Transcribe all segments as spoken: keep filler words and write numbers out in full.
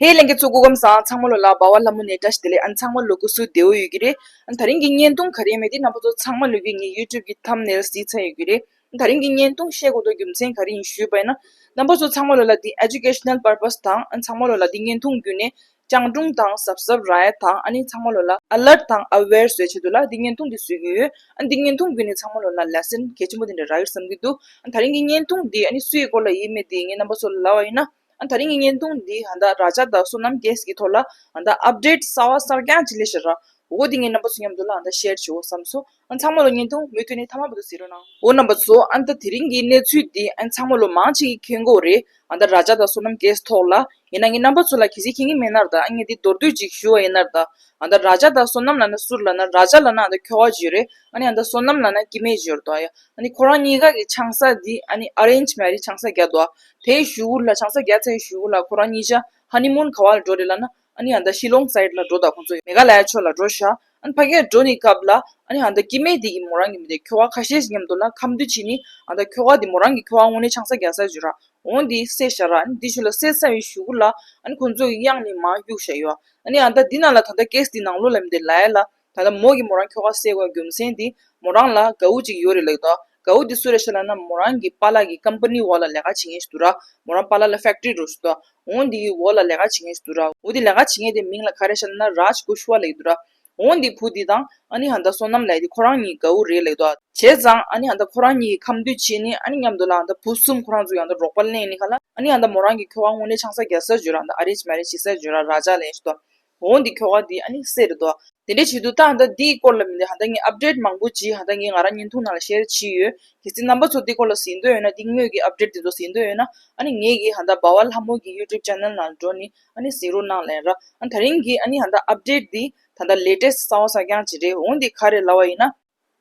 ཧེ་ལྷན་རྒྱས་ཚོ་སྐུ་ཁམས་བཟང་། ཚང་མ་ལོ་ལ་འབའ་བ་ལྷ་མོ་ནས་བཀྲ་ཤིས་བདེ་ལེགས། ཨ་ནི་ཚང་མ་ལོ་སྐུ་གཟུགས་བདེ་པོ་ཡོད་ཀྱི་རེད། ཨ་ནི་དེ་རིང་གི་བརྙན་ཐུང་ག་རེ་ཡིན་མིན་དེ་རྣམ་པ་ཚོ་ཚང་མ་ལོ་གིས་ངའི་YouTube་གི་thumbnail་གཟིགས་ཚར་ཡོད་ཀྱི་རེད། ཨ་ནི་དེ་རིང་གི་བརྙན་ཐུང་བཤད་དགོས་དོན་རྒྱུ་མཚན་ག་རེ་ཡིན་ཞུས་པ་ཡིན་ན། རྣམ་པ་ཚོ་ཚང་མ་ལོ་ལ་འདི་educational purpose་དང་། ཨ་ནི་ཚང་མ་ལོ་ལ་འདི་བརྙན་ཐུང་བརྒྱུད་ནས་སྤྱང་གྲུང་དང་གཟབ་གཟབ་རག་ཡ་དང་། ཨ་ནི་ཚང་མ་ལོ་ལ་alert་དང་aware་བཟོ་ཡ་ཆེད་དུ་ལ་འདི་བརྙན་ཐུང་འདི་བཟོས་ཀྱི་ཡོད། ཨ་ནི་འདི་བརྙན་ཐུང་བརྒྱུད་ནས་ཚང་མ་ལོ་ལ་lesson་གལ་ཆེན་པོ་འདི་འདྲ་རག་ཡོད་བསམ་གྱི་འདུག་ཨ་ནི་དེ་རིང་གི་བརྙན་ཐུང་འདི་ཨ་ནི་སུའི་སྐོར་ལ་ཡིན་མིན་འདི་ངས་རྣམ་པ་ཚོ་ལ་ལབ་པ་ཡིན་ན། ཨ་ནི་དེ་རིང་གི་བརྙན་ཐུང་འདི་ཧ་ད་རཱ་ཇ་དང་བསོད་ནམས་case་གི་ཐོག་ལ་ཨ་ད་update་གསར་བ་གསར་རྐྱང་ཅིག་སླེབས་ཤག་ར། འོ་འདི་ངས་རྣམ་པ་ཚོ་མཉམ་དུ་ལ་ཨ་ད་share་བྱེད་འོ་བསམ་སོང་། ཨ་ཚང་མ་ལོ་བརྙན་ཐུང་མུ་མཐུད་ནས་མཐའ་མ་བར་དུ་གཟིགས་རོགས་གནང་། འོ་རྣམ་པ་ཚོ། ཨ་ད་དེ་རིང་གི་གནས་ཚུལ་འདི་ཨ་ཚང་མ་ལོ་མང་ཆེ་གིས་མཁྱེན་གྱི་ཡོད་རེད། ཨ་ད་རཱ་ཇ་དང་བསོད་ནམས་case་ཐོག་ལ། ཡིན་ན་ངས་རྣམ་པ་ཚོ་ལ་གལ་སྲིད་མཁྱེན་གྱི་མེད་ན་ར་ད། ཨ་ངས་འདི་མདོར་བསྡུས་ཅིག་ཞུ་བ་ཡིན་ན་ར་ད། ཨ་ད་རཱ་ཇ་དང་བསོད་ནམས་ལབ་ན་སུ་རེད་ལབ་ན། རཱ་ཇ་ལབ་ན་ཨ་ད་ཁྱོ་ག་ཅིག་ཡོད་རེད། ཨ་ནི་ཨ་ད་བསོད་ནམས་ལབ་ན་སྐྱེ་དམན་ཅིག་ཡོད་རེད་དོ་ཡ། ཨ་ནི་ཁོ་རང་གཉིས་ཀ་གི་ཆང་ས་འདི་ཨ་ནི་arrange marriage་ཆང་ས་རྒྱག་འདུག་དེའི་གཞུག་གུ་ལ་ཆང་ས་རྒྱག་ཚར་བའི་གཞུག་གུ་ལ་ཁོ་རང་གཉིས་ཆ་honeymoon་ག་བ་ལ་འགྲོ་རེད་ལབ་ན། ཨ་ནི་ཨ་ད་ཤི་ལོང་side་ལ་འགྲོ་དང་། ཁོང་ཚོ་མེ་ག་ལ་ཡ་ཕྱོགས་ལ་འགྲོ་ཤག་ཨ་ནི་ཕ་གིར་འགྲོ་ནི་སྐབས་ལ་ཨ་ནི་ཨ་ད་སྐྱེ་དམན་དེ་གིས་མོ་རང་གི་མི་དེ་ཁྱོ་ག་ཁ་ཤས་ཤིག་མཉམ་དུ་ལ་ཁ་མཐུན་བྱས་ནི། ཨ་ད་ཁྱོ་ག་དེ་མོ་རང་གི་ཁྱོ་ག་དངོས་གནས་ཆང་ས་རྒྱག་ས་ཅིག་ར། འོ་འདི་བསད་ཤག་ར། ཨ་ནི་འདི་ཤུལ་ལ་བསད་ཚར་བའི་གཞུག་གུ་ལ་ཨ་ནི་ཁོང་ཚོ་གི་གཡང་ནི་མར་གཡུག་བཞག་ཡོད། ཨ་ནི་ཨ་ད་འདི་ནང་ལ་ད་ལྟ་case་འདི་ནང་ལོགས་ལ་མི་དེ་ལབ་ཡ་ལ། ད་ལྟ་མོ་གིས་མོ་རང་ཁྱོ་ག་བསད་དགོས་རྒྱུ་མཚན་དེ་མོ་རང་ལ་དགའ་བོ་ཅིག་ཡོད་རེད་ལབ་འདུག་དགའ་བོ་དེ་སུ་རེད་ཤག་ལབ་ན་མོ་རང་གི་པཱ་ལགས་ཀྱི་company་འོག་ལ་ལས་ཀ་བྱེད་མཁན་ཞིག་འདུག་ར། མོ་རང་པཱ་ལགས་ལ་factory་འགྲོ་ཞིག་འདུག་འོ་འདི་གི་འོག་ལ་ལས་ཀ་བྱེད་མཁན་ཞིག་འདུག་ར། འོ་དེ་ལས་ཀ་བྱེད་མཁན་དེ་མིང་ལ་ག་རེ་ཤག་ལབ་ན་Raj Kushwaha་ལབ་ཀྱི་འདུག་ར། འོ་འདི་བུ་འདི་དང་ཨ་ནི་ཨ་ད་བསོད་ནམས་ལབ་ཡ་དེ་ཁོ་རང་གཉིས་དགའ་བོ་རེད་ལབ་ཀྱི་འདུག་བྱས་ཙང་ཨ་ནི་ཨ་ད་ཁོ་རང་གཉིས་ཁ་མཐུན་བྱས་ནི་ཨ་ནི་མཉམ་དུ་ལ་ཨ་ད་བུ་གསུམ་ཁོ་རང་ཚོ་ཡང་ད་རོགས་པ་ལེན་ནི་ཁ་ལ། ཨ་ནི་ཨ་ད་མོ་རང་གི་ཁྱོ་ག་དངོས་གནས་ཆང་ས་རྒྱག་ས་ཅིག་ཡོད་ར། ཨ་ད་arrange marriage་བྱེད་ས་ཅིག་ཡོད་ར། རཱ་ཇ་ལབ་ཡ་ཞིག་འདུག་འོ་འདི་ཁྱོ་ག་འདི་ཨ་ནི་བསད་རེད་འདུག་དེ་འདྲའི་བྱེད་དུས་ད་ཨ་ད་འདིའི་སྐོར་ལ་མི་འདི་ཨ་ད་ངས་update་མང་པོ་ཅིག་ཨ་ད་ངས་ང་རང་བརྙན་ཐུང་ནང་ལ་share་བྱས་ཡོད། གལ་སྲིད་རྣམ་པ་ཚོ་འདིའི་སྐོར་ལ་གཟིགས་འདོད་ཡོད་ན། འདི་དངོས་ཀྱི་update་འདི་ཚོ་གཟིགས་འདོད་ཡོད་ན་ཨ་ནི་ངེད་ཀྱི་ཨ་ད་འབའ་བ་ལྷ་མོ་གི་YouTube channel་ནང་འགྲོ་ནི་ཨ་ནི་གཟིགས་རོགས་གནང་ལབ་ཡ་ར། ཨ་དེ་རིང་གི་ཨ་ནི་ཨ་ད་update་འདི་ད་ད་latest་གསར་བ་གསར་རྐྱང་ཅིག་རེད། འོ་འདི་ག་རེ་ལབ་པ་ཡིན་ན།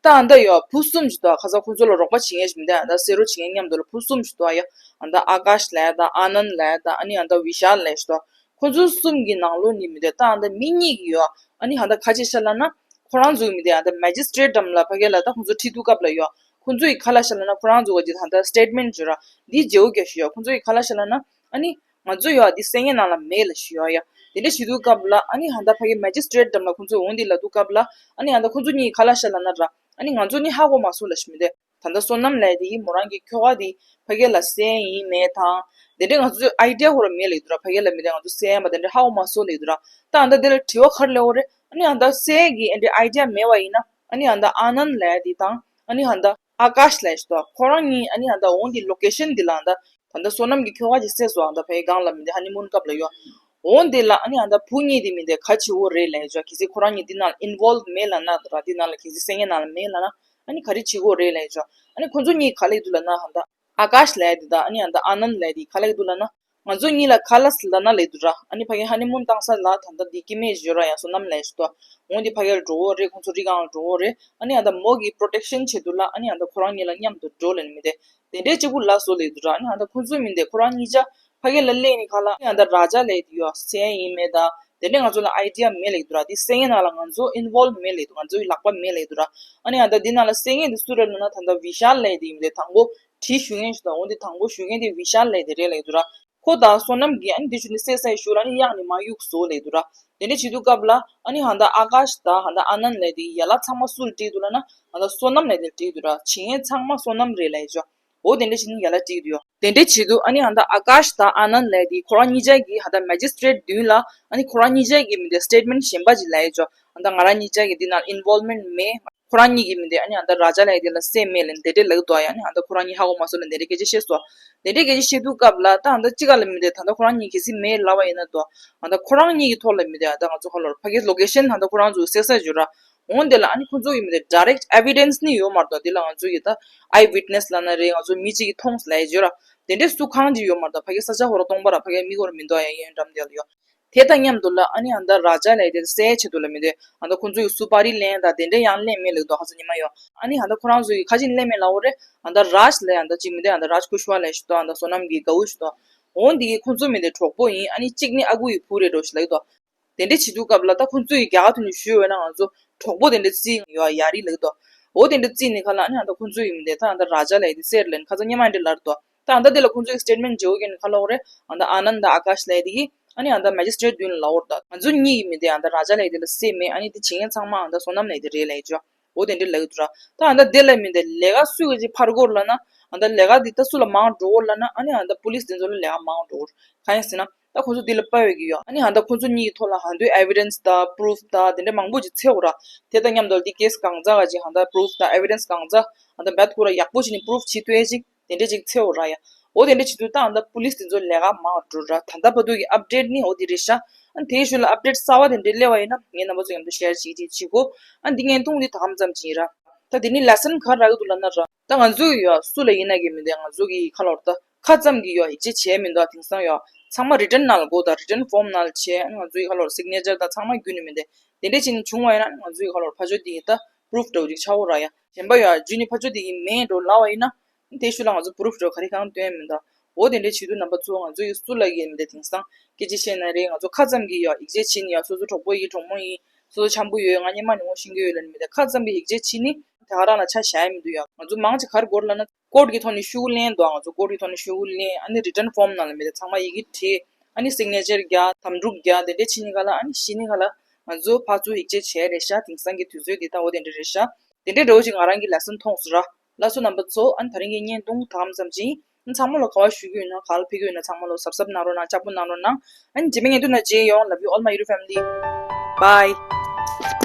ད་ཨ་ད་ཡོད་བུ་གསུམ་ཞིག་འདུག་ཁ་སང་ཁོང་ཚོ་ལ་རོགས་པ་བྱེད་མཁན་ཞིག་མི་འདུག་ཨ་ད་བསད་རོགས་བྱེད་མཁན་མཉམ་དུ་ལ་བུ་གསུམ་ཞིག་འདུག་ཨ་ཡ། ཨ་ད་ཨ་ཀཱཤ་ལབ་ཡ་དང་ཨ་ནན་ལབ་ཡ་དང་ཨ་ནི་ཨ་ད་བི་ཤཱལ་ལབ་ཡ་ཞིག་འདུག་ཁོང་ཚོ་གསུམ་གྱི་ནང་ལོགས་ནས་མི་འདི་ད་ཨ་ད་མི་གཉིས་ཀྱིས་ཡོད། ཨ་ནི་ཨ་ད་ག་ཅི་ཤག་ལབ་ན། ཁོ་རང་ཚོ་གི་མི་འདི་ཨ་ད་magistrate་འགྲམ་ལ་ཕ་གི་ལ་ད་ཁོང་ཚོ་ཁྲིད་དུས་སྐབས་ལ་ཡོད། ཁོང་ཚོ་ཡི་ག་ལབ་ཤག་ལབ་ན། ཁོ་རང་ཚོ་གི་ཨ་ད་statement་བརྗོད་ར་འདི་བརྗེ་བོ་རྒྱག་ཞིག་ཡོད། ཁོང་ཚོ་ཡི་ག་ལབ་ཤག་ལབ་ན། ཨ་ནི་ང་ཚོ་ཡོད་འདི་སྲས་ངའི་ནང་ལ་མེད་ལབ་ཞིག་ཡོད་ཡ། དེ་འདྲ་བྱེད་དུས་སྐབས་ལ་ཨ་ནི་ཨ་ད་ཕ་གི་magistrate་འགྲམ་ལ་ཁོང་ཚོ་འོ་འདི་ལབ་དུས་སྐབས་ལ། ཨ་ནི་ཨ་ད་ཁོང་ཚོ་གཉིས་ག་ལབ་ཤག་ལབ་ན་ར། ཨ་ནི་ང་ཚོ་ནི་ཧ་གོ་མ་སོང་ལབ་ཞིག་མི་འདི། ད་ལྟ་བསོད་ནམས་ལབ་ཡ་དེ་ཡིས་མོ་རང་གི་ཁྱོ་ག་དེ་ཕ་གི་ལ་བསད་ཡིན་མེད་དང་། དེ་འདྲའི་ང་ཚོ་idea་ཧོ་ར་མེད་ལབ་ཀྱི་འདུག་ར། ཕ་གི་ལ་མི་འདི་ང་ཚོ་བསད་ཡིན་པ་དེ་འདྲ་ཧ་གོ་མ་སོང་ལབ་ཀྱི་འདུག་ར། ད་ཨ་ད་དེ་ལ་དྲི་བ་ག་རེ་སླེབས་ཡོད་རེད། ཨ་ནི་ཨ་ད་བསད་ཡིན་གྱི་ཨ་འདྲའི་idea་མེད་པ་ཡིན་ན། ཨ་ནི་ཨ་ད་ཨ་ནན་ལབ་ཡ་དེ་དང་ཨ་ནི་ཨ་ད་ཨ་ཀཱཤ་ལབ་ཡ་ཞིག་འདུག་ཁོ་རང་གཉིས་ཨ་ནི་ཨ་ད་འོ་འདི་location་འདི་ལ་ཨ་ད་ད་ལྟ་བསོད་ནམས་ཀྱི་ཁྱོ་ག་ཅིག་བསད་སོང་། ཨ་ད་ཕ་གི་སྒང་ལ་མི་འདི་honeymoon་སྐབས་ལ་ཡོད། འོ་འདི་ལ་ཨ་ནི་ཨ་ད་བུ་གཉིས་དེ་མི་འདི་ག་བྱེད་ཀྱི་ཡོད་རེད་ལབ་ཡ་ཅོ། གལ་སྲིད་ཁོ་རང་གཉིས་འདི་ནང་involve་མེད་ལབ་ན། ད་ར་འདི་ནང་ལ་གལ་སྲིད་བསད་ཡིན་ནང་ལ་མེད་ལབ་ན། ཨ་ནི་ག་རེ་བྱེད་ཀྱི་ཡོད་རེད་ལབ་ཡ་ཅོ། ཨ་ནི་ཁོང་ཚོ་གཉིས་ག་ལབ་ཀྱི་འདུག་ལབ་ན། ཨ་ད་ཨ་ཀཱཤ་ལབ་ཡ་དེ་དང་ཨ་ནི་ཨ་ད་ཨ་ནན་ལབ་ཡ་དེ་ག་ལབ་ཀྱི་འདུག་ལབ་ན། ང་ཚོ་གཉིས་ལ་ག་ལབ་ལབ་ན་ལབ་ཀྱི་འདུག་ར། ཨ་ནི་ཕ་གི་honeymoon་བཏང་ས་ལ་ད་ལྟ་འདི་སྐྱེ་དམན་ཞིག་ཡོད་ར། ཡང་བསོད་ནམས་ལབ་ཡ་ཞིག་འདུག་འོ་འདི་ཕ་གི་ལ་འགྲོ་གི་ཡོད་རེད། ཁོང་ཚོ་རི་སྒང་ལ་འགྲོ་གི་ཡོད་རེད། ཨ་ནི་ཨ་ད་མོ་གི་protection་ཆེད་དུ་ལ་ཨ་ནི་ཨ་ད་ཁོ་རང་གཉིས་ལ་མཉམ་དུ་འགྲོ་ལབ་ནི་མི་འདི། དེ་འདྲའི་གཅིག་པུ་ལབ་སོང་ལབ་ཀྱི་འདུག་ར། ཨ་ནི་ཨ་ད་ཁོང་ཚོ་མི་འདི་ཁོ་རང་གཉིས་ཆ་ཕ་གི་ལ་སླེབས་ནི་ཁ་ལ། ཨ་ནི་ཨ་ད་རཱ་ཇ་ལབ་ཡ་དེ་ཡོད་བསད་ཡིན་མེད་ད། དེ་འདྲའི་ང་ཚོ་ལ་idea་མེད་ལབ་ཀྱི་འདུག་ར། འདི་བསད་ཡིན་ནང་ལ་ང་ཚོ་involve་མེད་ལབ་ཀྱི་འདུག་ང་ཚོ་ཡི་ལག་པ་མེད་ལབ་ཀྱི་འདུག་ར། ཨ་ནི་ཨ་ད་འདི་ནང་ལ་བསད་ཡིན་འདི་སུ་རེད་ལབ་ན། ད་ལྟ་བི་ཤཱལ་ལབ་ཡ་དེ་ཡིན་མི་འདི། དང་པོ་དྲི་ཞུ་མཁན་ཞིག་འདུག་འོ་འདི་དང་པོ་ཞུ་མཁན་དེ་བི་ཤཱལ་ལབ་ཡ་དེ་རེད་ལབ་ཀྱི་འདུག་ར། ཁོ་དང་བསོད་ནམས་ཀྱིས་ཨ་ནི་དེ་ཞུ་ནི་བསད་ས་ཡི་ཞུ་ལ་ནི་གཡང་ནི་མ་གཡུག་བཟོ་ལབ་ཀྱི་འདུག་ར། དེ་འདྲ་བྱེད་དུས་སྐབས་ལ་ཨ་ནི་ཧ་ད་ཨ་ཀཱཤ་དང་ཧ་ད་ཨ་ནན་ལབ་དེ་ཡ་ལ་ཚང་མ་སུ་ལ་དྲིས་འདུག་ལབ་ན། ཧ་ད་བསོད་ནམས་ལབ་དེ་ལ་དྲིས་འདུག་ར། བྱེད་མཁན་ཚང་མ་བསོད་ནམས་རེད་ལབ་ཡ་ཅོ། འོ་དེ་འདྲ་བྱེད་ནི་ཡ་ལ་དྲིས་འདུག་ཡོ། དེ་འདྲ་བྱེད་དུས་ཨ་ནི་ཧ་ད་ཨ་ཀཱཤ་དང་ཨ་ནན་ལབ་དེ་ཁོ་རང་གཉིས་ཆ་གིས་ཧ་ད་མེ་ཇི་སི་ཊྲེཊ་མདུན་ལ་ཨ་ནི་ཁོ་རང་གཉིས་ཆ་གིས་མི་དེ་སི་ཊེཊ་མེནཊ་གཞན་པ་ཅིག་ལབ་ཡ་ཅོ། ཧ་ད་ང་རང་གཉིས་ཆ་གིས་འདི་ནང་ཨིན་ཝོལ་མེནཊ་མེད། ཁོ་རང་གཉིས་ཀྱིས་མི་དེ་ཨ་ནི་ཨ་ད་རཱ་ཇ་ལབ་ཡ་དེ་ལ་བསད་མེད་ལབ་དེ་འདྲ་ལབ་འདུག་ཡ། ཨ་ནི་ཨ་ད་ཁོ་རང་གཉིས་ཧ་གོ་མ་སོང་ལབ་དེ་འདྲ་སྐད་ཆ་བཤད་སོང་། དེ་འདྲ་སྐད་ཆ་བཤད་དུས་སྐབས་ལ་ད་ཨ་ད་ཅི་ག་ལ་མི་དེ་ད་ལྟ་ཁོ་རང་གཉིས་གལ་སྲིད་མེད་ལབ་པ་ཡིན་ན་དོ། ཨ་ད་ཁོ་རང་གཉིས་ཀྱི་ཐོག་ལ་མི་དེ་ཨ་ད་ང་ཚོ་ཧ་ལོར་ཕ་གིའི་ལོ་ཀེ་ཤན་ད་ལྟ་ཁོ་རང་ཚོ་གསལ་ས་བརྗོད་ར། འོན་དེ་ལ་ཨ་ནི་ཁོ་ཚོ་གི་མི་དེ་ཌའི་རེཀཊ་ཨེ་བི་ཌེན་སི་ནི་ཡོད་མ་རེད་དོ། དེ་ལ་ང་ཚོ་གི་ད་ཨའི་ཝིཊ་ནེ་སི་ལབ་ན་རེད། ང་ཚོ་མི་གཅིག་གིས་མཐོང་ལབ་ཡ་བརྗོད་ར། དེ་འདྲའི་སུ་གང་ཅིག་ཡོད་མ་རེད་དོ། ཕ་གིའི་ས་ཆ་ཧོ་ར་སྟོང་པ་ར་ཕ་གིའི་མིག་ཧོ་ར་མི་འདུག་ཡ། གཡོན་འགྲམ་དེ་ལ་ཡོད། དེ་དང་མཉམ་དུ་ལ་ཨ་ནི་ཨ་ད་རཱ་ཇ་ལབ་ཡ་དེ་བསད་ཆེད་དུ་ལ་མི་དེ་ཨ་ད་ཁོང་ཚོ་ཡི་སུ་པ་རི་ལེན་དང་དེ་འདྲ་ཡང་ལེན་མེད་ལབ་འདུག་ཧ་ཚ་ཉི་མ་ཡོད། ཨ་ནི་ཨ་ད་ཁོ་རང་ཚོ་ཡི་ཁ་ཅིག་ལེན་མེད་ལབ་འོ་རེད། ཨ་ད་རཱཇ་ལབ་ཡ་ཨ་ད་ཅིག་མི་དེ་ཨ་ད་རཱཇ་ཁུ་ཤུ་བ་ལབ་ཡ་ཞིག་འདུག་ཨ་ད་བསོད་ནམས་ཀྱི་དགའ་བོ་ཞིག་འདུག་འོ་འདི་གི་ཁོང་ཚོ་མི་དེ་གྲོགས་པོ་ཡིན། ཨ་ནི་གཅིག་ནི་ཨ་ཁུ་ཡི་བུ་རེད་འགྲོ་ཞིག་ལབ་འདུག་དེ་འདྲ་བྱེད་དུས་སྐབས་ལ་ད་ཁོང་ཚོ་ཡི་རྒྱ་གར་དུ་ནས་ཞུས་ཡོད་ན་ང་ཚོ་གྲོགས་པོ་དེ་འདྲ་བརྩི་ཡོད་ཡ་རེད་ལབ་འདུག་འོ་དེ་འདྲ་བརྩིས་ནས་ཁ་ལ་ཨ་ནི་ཨ་ད་ཁོང་ཚོ་ཡི་མི་དེ་ད་ཨ་ད་རཱ་ཇ་ལབ་ཡ་དེ་བསད་ལབ་ནས་ཁ་ཚ་སྙན་མ་འདྲ་ལབ་འདུག་ད་ཨ་ད་དེ་ལ་ཁོང་ཚོ་ཡི་སི་ཊེཊ་མེནཊ་བརྗེ་བོ་གན་ཁ་ལོག་རེད། ཨ་ད་ཨ་ནན་ད་ཨ་ཀཱཤ་ལབ་ཡ་དེ་གིས་ ཨ་ནི་ཨ་ད་མེ་ཇི་སི་ཊྲེཊ་མདུན་ལ་ལབ་ཡོད་རེད། ད་ང་ཚོ་གཉིས་ཀྱི་མི་དེ་ཨ་ད་ར་ཇ་ལགས་དེ་ལ་སེ་མེད། ཨ་ནི་དེ་བྱེད་མཁན་ཚང་མ་ཨ་ད་བསོད་ནམས་ལགས་དེ་རེད་ལབ་ཀྱི་ཡོད། འོ་དེ་འདྲ་ལབ་ཀྱི་འདུག་ར། ད་ཨ་ད་དེ་ལ་མི་དེ་ལས་ཀ་སུས་ག་ཅིག་ཕར་དགོས་ལབ་ན། ཨ་ད་ལས་ཀ་འདི་ད་སུ་ལ་མང་འགྲོ་གི་ལབ་ན། ཨ་ནི་ཨ་ད་པུ་ལིས་དེ་ཚོ་ལ་ལས་ཀ་མང་འགྲོ་གི། གང་ཡིན་ཟེར་ན་ད་ཁོ་ཚོ་འདི་ལ་དཔའ་བའི་གི་ཡོད། ཨ་ནི་ཨ་ད་ཁོ་ཚོ་གཉིས་ཀྱི་ཐོག་ལ་ཧ་འདུས་ཨེ་ཝི་ཌེན་སི་དང་པུ་རུབ་དང་དེ་འདྲ་མང་པོ་ཅིག་འཚོལ་དགོས་ར། དེ་དང་མཉམ་དུ་འདི་ཀེ་སི་གང་ཚ་ག་ཅིག་ཨ་ད་པུ་རུབ་དང་ཨེ་ཝི་ཌེན་སི་གང་ཚ་ཨ་ད་འབད་དགོས་ར། ཡག་པོ་བྱས་ནས་པུ་རུབ་བྱེད་ཐུབ་ཡ་ཅིག་དེ་འདྲ་ཅིག་འཚོལ་དགོས་ར་ཡ། འོ་དེ་འདྲ་བྱེད་དུས་ད་ཨ་ད་པུ་ལིས་དེ་ཚོ་ལས་ཀ་མང་འགྲོ་ར། ད་ལྟ་བར་དུ་གི་ཨབ་ཌེཊ་ནི་འོ་དེ་རེད་ཤག་ཨ་དེའི་ཤུལ་ལ་ཨབ་ཌེཊ་གསར་བ་དེ་འདྲ་སླེབས་པ་ཡིན་ན་ངས་རྣམ་པ་ཚོ་མཉམ་དུ་ཤེར་ཅིག་ཅིག་བྱེད་དགོས། ཨ་འདི་བརྙན་ཐུང་འདི་ད་གམ་ཙམ་ཅིག་ཡིན་ར། ད་དེ་ནི་ལེ་སན་ག་རག་གི་འདུག་ལབ་ན་ར། ད་ང་ཚོས་ཡོད་སུ་ལ་ཡིན་ན་གི་མི་འདུག་ང་ཚོ་གི་ཁ་ལོར་ད་ཁ་ཙམ་གི་ཡོད་ཡིག་ཆ་བྱས་མི་འདུག་དེང་སང་ཡོད་ཚང་མ་རི་ཊན་ནང་ལ་དགོས། ད་རི་ཊན་ཕོམ་ནང་ལ་བྱས། ང་ཚོ་གི་ཁ་ལོར་སིག་ནེ་ཅར་དང་ཚང་མ་བརྒྱུད་ནས་མི་འདུག་དེ་འདྲ་བྱས་ནས་བྱུང་བ་ཡིན་ན་ང་ཚོ་གི་ཁ་ལོར་ཕ་ཆོས་དེ་གི་ད་པུ་རུབ་འདྲ་བོ་ཅིག་ཆགས་ཡོད་ར་ཡ། གཞན་པ་ཡོད་རྒྱུ་ནི་ཕ་ཆོས་དེ་གི་མེད་འགྲོ་ལབ་པ་ཡིན་ན། དེའི་ཤུལ་ལ་ང་ཚོ་པུ་རུབ་འདྲ་བོ་ག་རེ་གང་སྟོན་མི་འདུག་འོ་དེ་འདྲ་བྱེད་དུས་རྣམ་པ་ཚོ་ང་ཚོ་ཡི་སུ་ལ་ཡིན་མི་འདུག་དེང་སང་སྐད་ཆ་བཤད་ན་རེད། ང་ཚོ་ཁ་ཙམ་གི་ཡོད་ཡིག་ཆ་བྱས་ནས་ཡོད། སོ་སོ་གྲོགས་པོ་ཡིན་གྲོགས་མོ་ཡིན། སོ་སོ་འཆམ་པོ་ཡོད། ང་སྔོན་མ་ནས་ངོ་ཤེས་ཀྱི་ཡོད་ལབ་ནས་མི་འདུག་ཁ་ཙམ་གི་ཡིག་ཆ་བྱས་ནས་དེ་ག་རང་ལ་ཆ་བཞག་ཡ་མི་འདུག་ཡ། ང་ཚོ་མང་ཆེ་ག་རེ་དགོས་ལབ་ན་ཀོརཊ་གི་ཐོག་ནས་ཤོག་གུ་ལེན་འདུག་ང་ཚོ་ཀོརཊ་གི་ཐོག་ནས་ཤོག་གུ་ལེན། ཨ་ནི་རི་ཊན་ཕོམ་ནང་ལ་མི་འདུག་ཚང་མ་ཡི་གེ་བྲིས། ཨ་ནི་སིག་ནེ་ཅར་རྒྱག་དམ་ཕྲུག་རྒྱག་དེ་འདྲ་བྱེད་ནི་ག་ལ། ཨ་ནི་ཤེས་ནི་ག་ལ། ང་ཚོ་ཕར་ཚུར་ཡིག་ཆ་བྱས་རེད་ཤག་དེང་སང་གི་དུས་ཚོད་འདི་ད་འོ་དེ་འདྲ་རེད་ཤག་དེ་འདྲའི་འདྲ་བོ་ཅིག་ང་རང་གི་ལེ་སན་མཐོང་སོང་ར། ལགས་སོ་རྣམ་པ་ཚོ། ཨ་ནི་ད་རིང་གི་བརྙན་ཐུང་ད་གམ་ཙམ་ཅིག་ཨ་ནི་ཚང་མ་ལ་ག་བ་ཞུ་གི་ཡོད་ན། ག་ལ་ཕེབས་ཀྱི་ཡོད་ན་ཚང་མ་ལ་གཟབ་གཟབ་གནང་རོགས་གནང་། ལྕགས་པོ་གནང་རོགས་གནང་། ཨ་ནི་རྗེས་མའི་བརྙན་ཐུང་ནང་མཇལ་ཡོང་། Love you all my YouTube family. Bye.